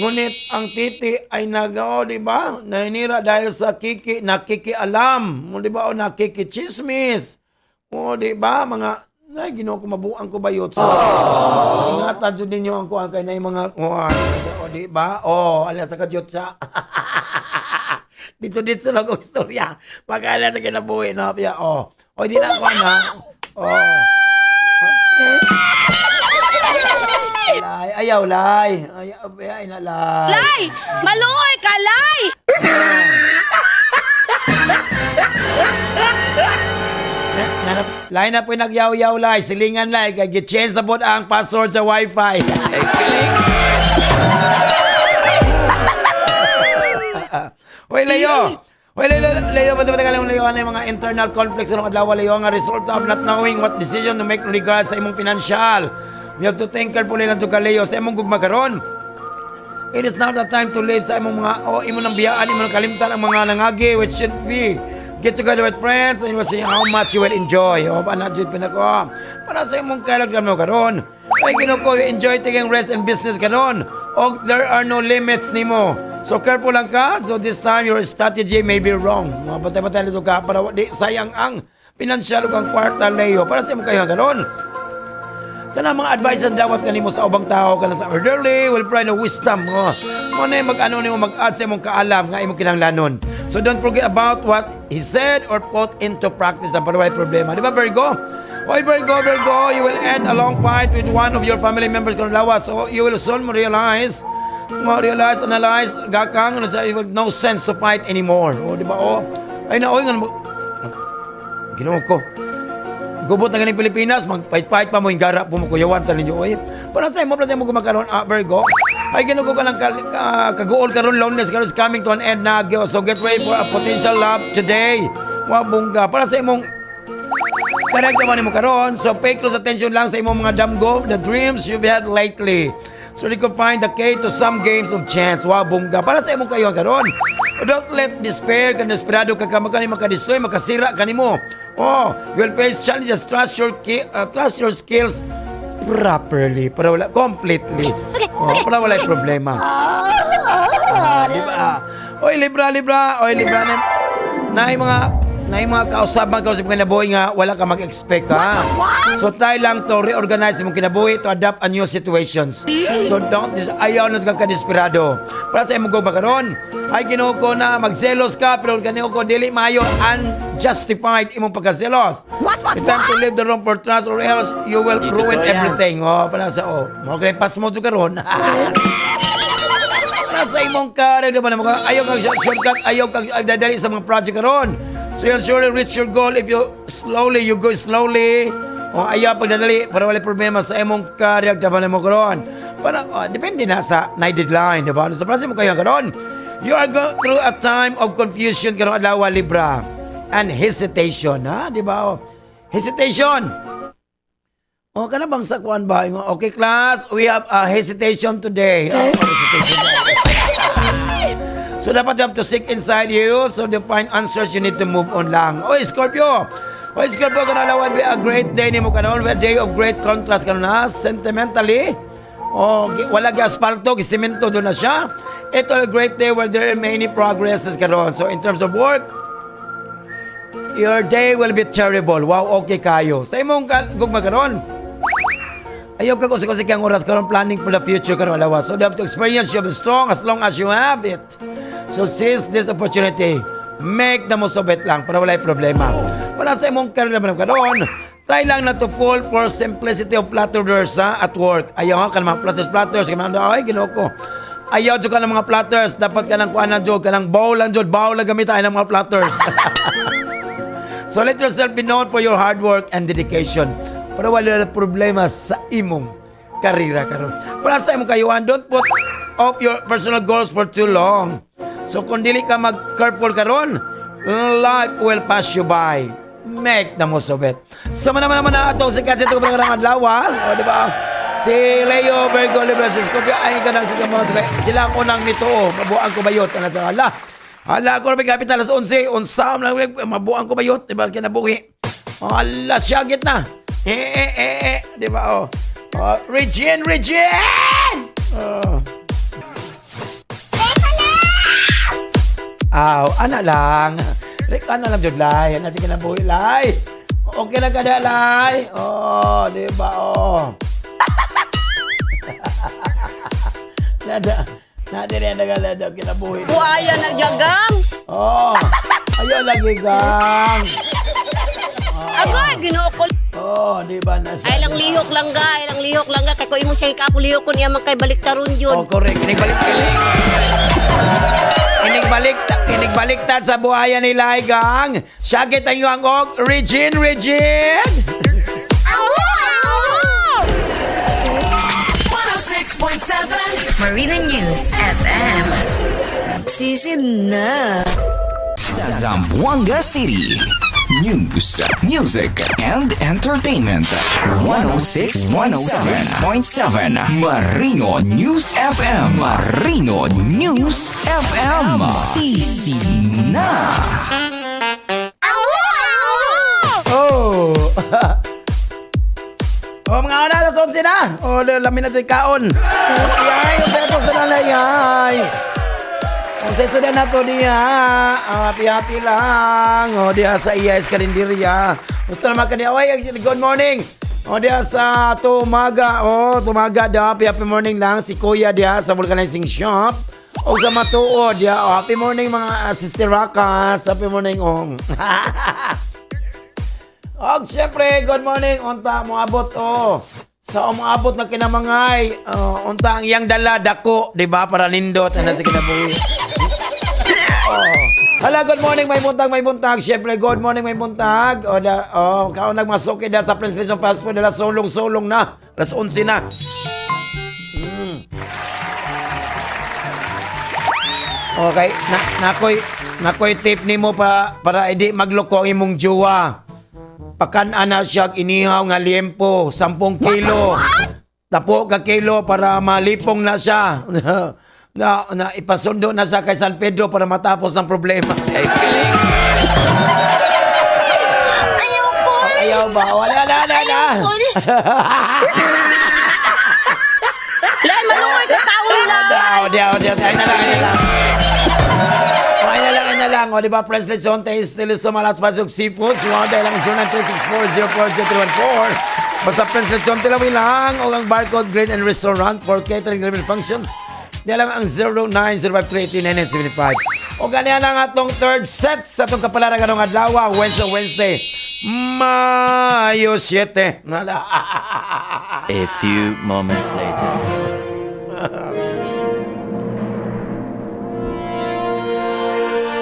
D: ngunit ang titi ay nag, oh, 'di ba? Naninira dahil sa kiki, nakikialam, oh, 'di ba? O nakikichismis. Oh, 'di ba? Mga ay, Ginoo ko, mabuang ko bayot. So, ingatan jud ninyo ang kuan kay na yung mga kuan. O, di ba? Oh, ala sa kadyot sa. Dito dito lang ang istorya. Pagkala sa kinabuhi na piya. Oh. O, di na kuan ha. Oh. Lay, ayaw lay. Ayaw, ay na lay.
K: Lay! Maluoy ka, lay!
D: Lay na po nagyaw-yaw lay. Silingan lay. Kay gi-change na po ang password sa wifi. Hoy, Leo! Hoy, Leo, Leo, ba't ba tagal Leo, ano yung mga internal conflicts ng adlaw, Leo, nga result of not knowing what decision to make in regards sa imong financial. You have to think carefully lang to ka, Leo, sa imong gugma karon. It is now the time to live sa imong mga, o imo nang biyaan, imo nang kalimtan ang mga nangagi, which should be. Get together with friends and you will see how much you will enjoy. O, paano jud pinako? Para sa imong kailag mo karon. Ay, Ginoo ko, you enjoy taking rest and business karon. O, there are no limits nimo. So careful lang ka. So this time your strategy may be wrong. Mga batay-batay nito ka para di sayang ang pinansyal ug ang kwarta, Leo. Para sa imong kayo karon. Kana mga advice ang dawat kanimo sa ubang tao kana sa elderly will provide wisdom mo. Mo na mag-ano nimo, mag-add sa imong kaalam nga imong kinahanglanon. So don't forget about what he said or put into practice na para walay problema. Di ba, Virgo? Oy, Virgo, Virgo, you will end a long fight with one of your family members karon lawas. So you will soon realize, analyze, gakang, ano, it will no sense to fight anymore. O, di ba? O, ay na, oy, nga, Ginoo ko. Gubot na ganing Pilipinas, magpait-pait pa mo, ingara po mo, kuyawan ta ninyo, oy. Para sa imo gumakaroon, ah, Virgo, ay Ginoo ko ka ng kaguol karon, loneliness karon is coming to an end na, so get ready for a potential love today. Wa bongga. Para sa imong correct naman mo karon. So pay close attention lang sa imong mga damgo, the dreams you've had lately. So you could find the key to some games of chance. Wa bongga. Para sa imong kayo karon. Don't let despair, kan desperado ka ka makani makadestroy, makasira kanimo. Oh, you will face challenges. Trust your skills properly para wala completely. Oh, para wala problema. Ah, di ba? Oy, Libra, Libra. Oy, Libra. Na yung mga kausaban ka sa imong kinabuhi nga wala ka mag-expect ha. So try lang to reorganize imong kinabuhi to adapt a new situations. So don't ayaw na ka kadesperado. Para sa imong gugma karon, ay Ginoo ko na magselos ka pero Ginoo ko dili maayo unjustified imong pagkaselos.
E: What,
D: It's time to
E: what?
D: leave the room for trust or else you will
F: Dito
D: ruin
F: ko yan.
D: everything. Oh, para sa oh. Mo kay pas mo karon. Para sa imong career, di ba naman ayaw kag shortcut, ayaw kag dadali sa mga project karon. So you'll surely reach your goal if you slowly, you go slowly. O ayaw pagdadali para wala problema sa imong career, di ba mo karon. Para oh, depende na sa night deadline, di ba? So para sa imong kayo karon, you are go through a time of confusion karon adlaw, Libra, and hesitation, ha, di ba? Oh, hesitation. Oh, kana bang sa kuan ba? Ingon, "Okay class, we have a hesitation today." Oh, hesitation. So dapat you have to seek inside you. So to find answers, you need to move on lang. Oy, Scorpio! Oy, Scorpio, kanalawan be a great day nimo kanon. A day of great contrast kanon na. Sentimentally, oh, wala gi asfalto, gi semento doon na siya. Ito a great day where there are many progresses karon. So in terms of work, your day will be terrible. Wow, okay kayo. Sa imong gugma karon, ayaw ka kusik-kusik ang oras karon planning for the future karon alawa. So you have to experience you be strong as long as you have it. So seize this opportunity. Make the most of it lang para walay problema. Para sa imong career naman karon, try lang na to fall for simplicity of flatterers ha, at work. Ayaw ha, kanang mga flatters, flatters, kanang ay, Ginoo ko. Ayaw jud ka ng mga flatters, dapat ka ng kuan na jud, kanang bowl lang jud, bowl lang gamitan ng mga flatters. So let yourself be known for your hard work and dedication para wala na problema sa imong karera karon. Para sa imong kayuhan, don't put off your personal goals for too long. So kung dili ka mag-careful karon, life will pass you by. Make the most of it. So man naman naman na ato si Katsi ito ng adlaw, o di ba? Si Leo Virgo Libra Scorpio ay ka nang sila ang unang mituo, mabuang ko bayot ana sa hala. Hala ko na kapit alas 11, unsa man lang mabuang ko bayot, di ba kinabuhi. Hala, syagit na. Eh eh eh eh, di ba oh. Oh, Regine, Regine! Oh. Aw, ana lang. Rek, ana lang jud lay. Ana sige kinabuhi lay. Okay lang kada lay. Oh, di ba oh. Nada. Nada rin nagala daw kinabuhi.
K: Buaya na jagang.
D: Oh. Ayaw lagi gang.
K: Agoy, Ginoo ko.
D: Oh, di ba na siya?
K: Ay lang lihok lang ga, ay lang lihok lang ga. Kay ko imo siya ikapo lihok ko niya man kay balik taron yun.
D: Oh, correct. Inig balik. Inig baliktad sa buhayan ni Lai gang. Syagit ang iyong og Regine, Regine.
C: 106.7
L: Marina News FM. Sisid na.
J: Zamboanga City. News, music, and entertainment. 106.7 Marino News FM. Marino News FM. Sisi na.
D: Oh. Oh, mga ana, alas 11 na. Oh, lamin na ito'y kaon. Ay, ang sa sa nanay. Ang sa na to niya. Ah, happy happy lang. Oh, diha sa IAS Karinderya. Gusto naman kaniya. Oy, good morning. Oh, diha sa Tumaga. Oh, Tumaga da. Happy happy morning lang si Kuya diha sa Vulcanizing Shop. O sa Matuod diha. Oh, happy morning mga Sister Rakas. Happy morning ong. Og syempre, good morning. Unta moabot oh. Sa umaabot na kinamangay, oh, unta ang iyang dala dako, di ba? Para nindot ana sa kinabuhi. Oh. Hala, good morning, may buntag, may buntag. Syempre, good morning, may buntag. O, da, oh, kaon nagmasuki da sa Prince Lizon Fast Food, dala sulong-sulong na. Alas 11 na. Okay, na nakoy tip nimo para hindi magloko ang imong jowa. Pakan-an na siya inihaw nga liempo, 10 kilo. Tapo ka kilo para malipong na siya. na ipasundo na siya kay San Pedro para matapos ng problema.
C: Ayoko!
D: Ayaw ba? Wala na, na, na.
K: Lay, maluoy ka tao lang.
D: Daw, daw, daw. Ay na lang, ay na lang. Ay na lang, ay na lang. O, di ba, Prince Lechon, taste still is sumalat pasok seafood. Sumawag dahil ang 0936404031. Basta Prince Lechon, tilawin lang. O ang Barcode Grill and Restaurant for catering delivery functions. Diyan lang ang 0905389975. O ganyan lang atong third set sa atong kapalaran karong adlaw, Wednesday, Wednesday, Mayo 7. Nala.
M: A few moments later.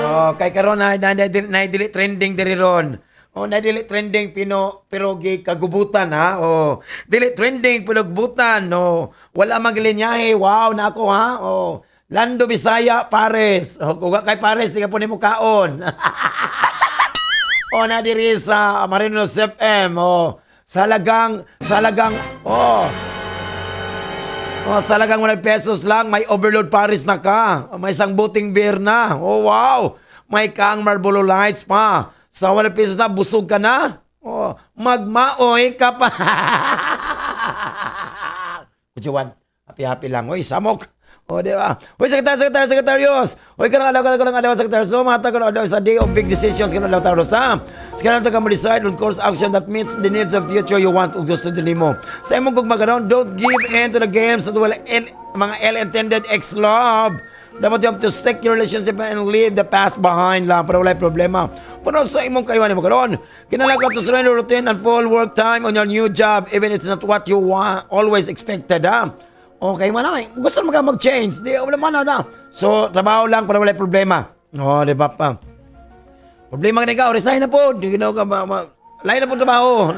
D: Oh, kay karon na na na, dili trending diri ron. Oh, na dili trending pino pero gi kagubutan ha. Oh, dili trending pero gubutan no. Wala maglinyahe. Wow, na ako ha. Oh, Lando Bisaya Pares. Oh, kung kay Pares di ka po nimo kaon. Oh, na diri sa Marinos FM. Oh, salagang salagang oh. Oh, sa halagang 100 pesos lang, may overload Paris na ka. May isang buting beer na. Oh, wow. May kaang Marlboro Lights pa. Sa 100 pesos na, busog ka na. Oh, magmaoy ka pa. Kujuan, happy-happy lang. Oy, samok. O, di ba? Uy, sekretary, sekretary, sekretaryos! Uy, kanang alaw, kanang alaw, sekretary. So, mga tagal alaw sa day of big decisions, kanang alaw tayo sa. Kanang taga mo decide on course action that meets the needs of future you want ug gusto din nimo. Sa imong gugma karon, don't give in to the games that will end, mga ill-intended ex-love. Dapat you have to stick your relationship and leave the past behind lang para walay problema. Pero sa imong kayuhan nimo karon, kinahanglan ka to surrender routine and full work time on your new job even it's not what you want always expected, ha? Okay man na, gusto mo ka mag-change. Di, wala man na. So, trabaho lang para walay problema. Oh, di ba pa? Problema ka na ikaw, resign na po. Di ka lain na po trabaho.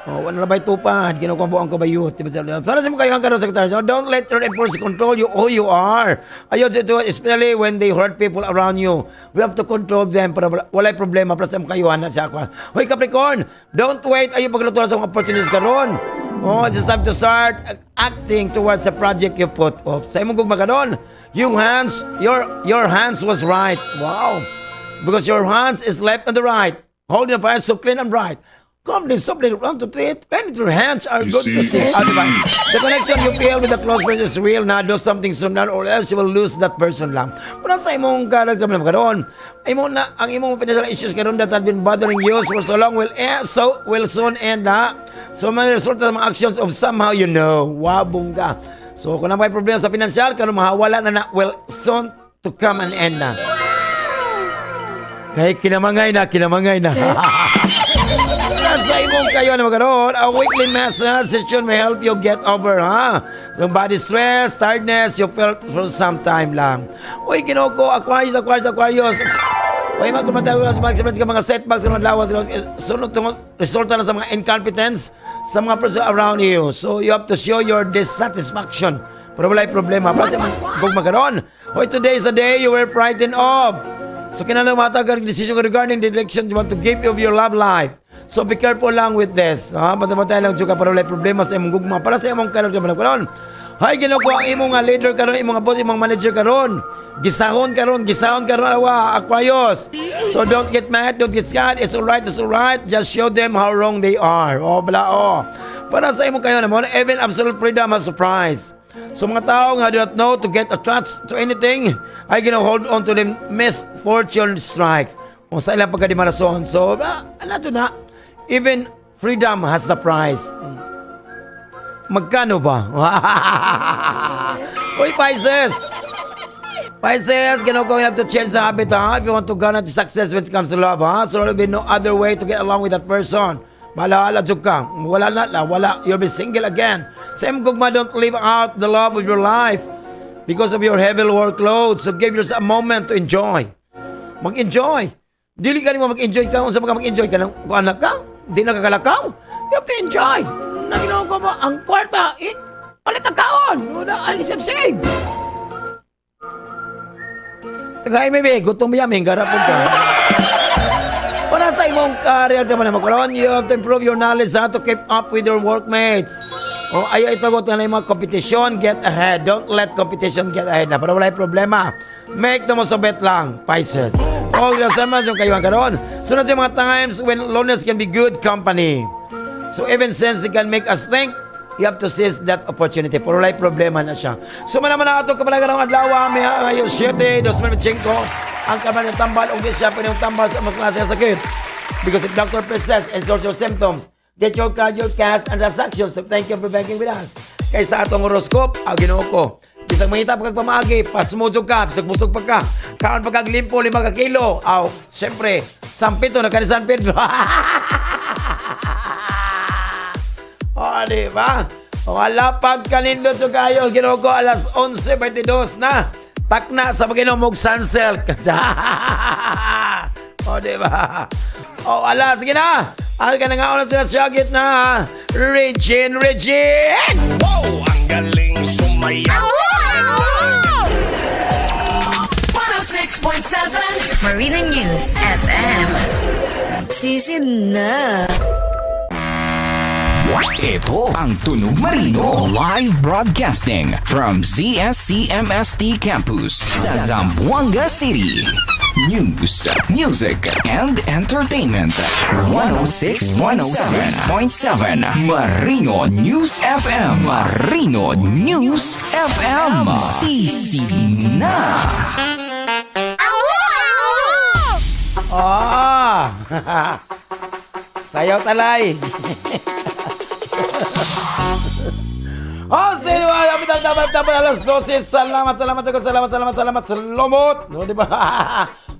D: Oh, wala na ba'y tupad? Kinukuha ang kabayot. Diba? Para sa mga kayo ang karon, Secretary. So, don't let your impulse control you who you are. Ayun, ito, especially when they hurt people around you. We have to control them para walay problema para sa mga kayo na siya. Hoy, Capricorn, don't wait. Ayaw pagluto sa mga opportunities karon. Oh, it's time to start acting towards the project you put up. Sa imong gugma karon, yung hands, your hands was right. Wow. Because your hands is left and the right. Holding the fire so clean and bright. Come, softly, one, two, three, and your hands are good to see. Ah, diba? The connection you feel with the close person is real na. Do something sooner or else you will lose that person lang. Pero sa imong character mo karon, imong na ang imong financial issues karon that have been bothering you for so long will end, so will soon end na. So mga resulta sa mga actions of somehow you know. Wow, bongga. So kung na may problema sa financial, karon mahawala na na will soon to come an end na. Kay kinamangay na, kinamangay na. Sa imong kayo na magkaroon, a weekly massage session may help you get over, ha? So, body stress, tiredness, you felt for some time lang. Uy, Ginoo ko, Aquarius, Aquarius, Aquarius. Uy, mga kumatawa sa mga ka mga setbacks, mga lawas, sunod tungod, resulta na sa mga incompetence sa mga person around you. So, you have to show your dissatisfaction. Pero wala'y problema. Para sa mga magkaroon. Uy, today is the day you were frightened of. So, kinahanglan matag ang decision regarding the direction you want to give of your love life. So, be careful lang with this. Ha? Bantay lang juga para wala'y problema sa imong gugma. Para sa imong karon karon. Hay, Ginoo ko, ang imong nga leader karon, imong nga boss, imong manager karon. Gisahon karon, gisahon karon awa, Aquarius. So don't get mad, don't get scared. It's alright, it's alright. Just show them how wrong they are. Oh, bala oh. Para sa imong kayo naman, even absolute freedom has surprise. So mga tao nga do not know to get attached to anything, ay gonna hold on to them misfortune strikes. Kung sa ilang pagkadimarason. So, ano to na? Even freedom has the price. Magkano ba? Uy, Pisces! Pisces, gonna go have to change the habit, ha? If you want to garner success when it comes to love, ha? So there'll be no other way to get along with that person. Malahala jud ka. Wala na, la, wala. You'll be single again. Same gugma, don't leave out the love of your life because of your heavy workload. So give yourself a moment to enjoy. Mag-enjoy. Dili ka nimo mag-enjoy ka. Unsa man ka mag-enjoy ka ng kung anak ka? Di na kakalakaw. You have to enjoy. Na ginawa ko mo ang kwarta, eh, palit ang kaon. Wala, ay, save, save. Tagay, maybe, gutom yamin, garapon ka. Para sa imong career naman na magkaroon, you have to improve your knowledge how to keep up with your workmates. O ayaw itagot na yung mga competition, get ahead. Don't let competition get ahead na. Para wala problema. Make the most of it lang, Pisces. O, sama yung kayo ang karoon. Sunod yung mga times when loneliness can be good company. So even since it can make us think, you have to seize that opportunity. Pero wala problema na siya. So manaman na ato kapalagan ng adlaw, may ngayon 7, 2025, ang kaman ng tambal, o di siya pa yung tambal sa mga klase ng sakit. Because if doctor persists and sorts your symptoms, get your card, your cash, and transactions. So thank you for banking with us. Kaysa atong horoscope, ang Ginoo ko. Bisag mangita pa kag pamaagi, pasmudyo ka, bisag busog pa ka, kaon pa kag limpo, 5 ka kilo. Aw, syempre, San Pedro, na ka ni San Pedro. O, di ba? Wala pagkanindot so kayo. Ginoo ko, alas 11:22 na. Takna sa pag-inom og Sunsilk. O, di ba? O, ala, sige na. Ano ka na nga una sila siyagit na. Regine, Regine!
F: Wow! Ang galing sumayaw!
L: 106.7 Marina News FM. Sisid na.
J: Ito ang Tunog Marino. Live broadcasting from ZSCMST Campus sa Zamboanga City. News, music, and entertainment. 106, 106.7 Marino News FM. Marino News FM. Sisi na.
D: Ah! Sayaw talay. Oh, sino ba? Dapat, dapat, dapat, alas 12. Salamat, salamat, salamat, salamat, salamat, salamat. No, di ba?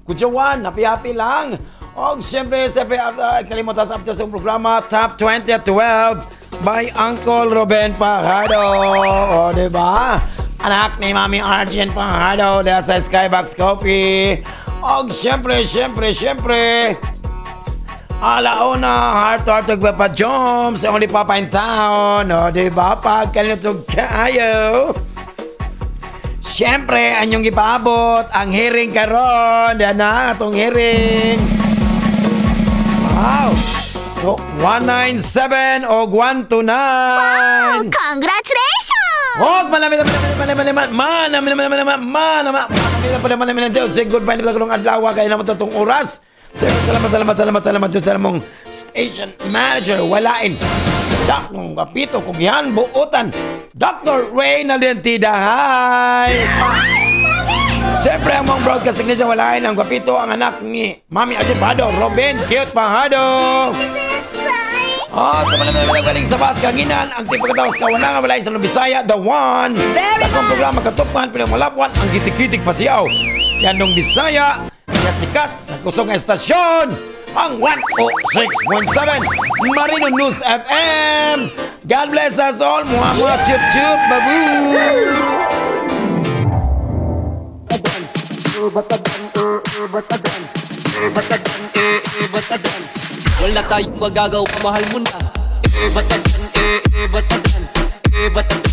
D: Kudyawan, happy-happy lang. Og siyempre, siyempre, kalimutan sa after sa programa, Top 20 at 12 by Uncle Ruben Fajardo. O, di ba? Anak ni Mami Arjen Fajardo dahil sa Skybox Coffee. Og siyempre, siyempre, siyempre, alauna, heart to heart ug Papa Joms, only Papa in town. O, di ba? Pagkalinutog kaayo. Siyempre, anyong ipaabot ang hearing karon. Yan na, atong hearing. Wow! So, 197 o 129.
G: Wow! Congratulations!
D: Og malami naman naman naman naman manami naman naman naman manami manami naman naman naman. Say goodbye na kulong adlaw kay naman tong oras. Sir, salamat, salamat, salamat, salamat sa mong station manager. Walain. Dakong kapito kung yan buotan. Dr. Ray Nalentida. Hi! Siyempre, ang mga broadcast technician, walain ang kapito ang anak ni Mami Ate Pado, Robin Cute Pahado. Oh, sa mga naman galing sa bas kaginan, ang tipagkatawas kawananga walain sa Bisaya, the one. Sa akong programa katupman, pinamalapuan, ang gitik-gitik pasiyaw. Yan nung Bisaya, kaya sikat, nagkusog nga estasyon, ang 106.7 Marino News FM. God bless us all. Mua mua chup chup babu.
N: Wala tayong magagawa, mahal mo na. Eh, batagan, eh, eh, batagan. Eh, batagan.